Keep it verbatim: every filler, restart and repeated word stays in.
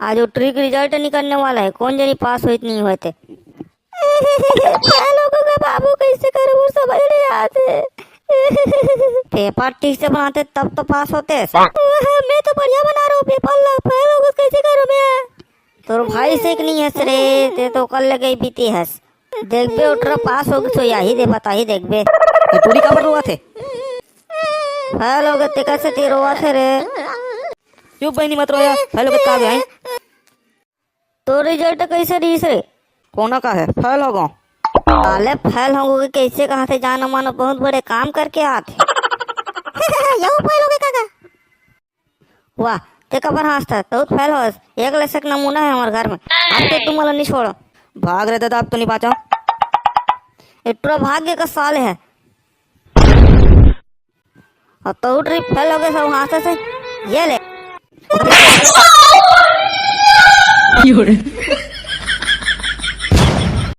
आज वो trick result निकलने वाला है, कौन जनी पास होई कि नहीं होई ते। फेल हो गे बाबू, कैसे करूँ, वो समझ नहीं आते। पेपर ठीक से बनाते तब तो पास होते। मैं तो बढ़िया बना रहा हूँ पेपर ला, फेल हो गे, कैसे करूँ मैं? तोर भाई से कि नहीं हस रे, ते तो कल लगे बीती हस। देखबे उठरा पास हो गे तो यही दे बताही देखबे। ये टूरी काबर रोवत हे? फेल हो गे ते कैसे ते रोवत हे रे? चुप बहिनी मत रोया, फेल हो गे का भाई? तो रिजल्ट कैसे रहिस रे? कोना का है? फेल हो गो। साले फेल हो गे कैसे कहा थे, जानो मानो बहुत बड़े काम करके आत हे। यहू फेल हो गे काका। वाह, ते काबर हंसत हस? तहूँ फेल होस। एक ले से एक नमूना है हमारे घर में। अब तो तुम वाला नहीं छोड़ो। भाग रे दादा, अब तो नहीं बाँचो। ए टूरा भाग गे का साले है। और तो उठ रही फेल हो गे सब हंसे से। ये ले।